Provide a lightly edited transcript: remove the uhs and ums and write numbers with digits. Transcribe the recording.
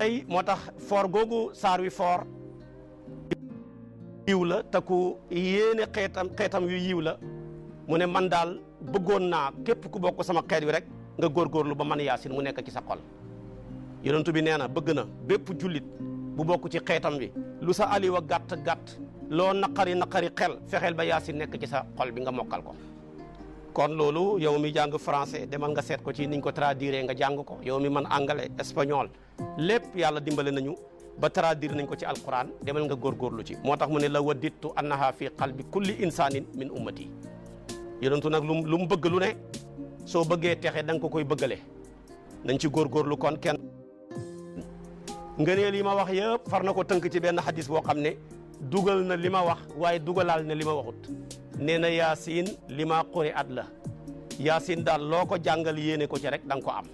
ay moo tax foor googu saar wi foor yiw la te ku yéene xeetam yu yiw la mu ne man daal bëggoon naa képp ku bokk sama xeet wi rek nga góorgóorlu ba man yaasin mu nekk ci sa xol yonent bi nee na bëgg na bépp jullit bu bokk ci xeetam wi lu sa aliwa gàtt loo naqari xel fexeel ba yaasin nekk ci sa xol bi nga mokkal ko kon loolu yow mi jàng français demal nga seet ko ci niñ ko traduire nga jàng ko yow mi man anglais espagnol lépp yàlla dimbale nañu ba traduire nañ ko ci alquran demal nga góorgóorlu ci moo tax mu ne la waddittu annaha fi qalbi kulli insanin min ummati yonentu nag lu mu bëgg lu ne soo bëggee texe da nga ko koy bëggale nañ ci góorgóorlu kon kenn ngëneel yi ma wax yëpp far na ko tënk ci benn xadis boo xam ne dugal na li ma wax waaye dugalaal na li ma waxut nee na yaasin li ma quri at la yaasin daal loo ko jàngal yéene ko ci rek da nga ko am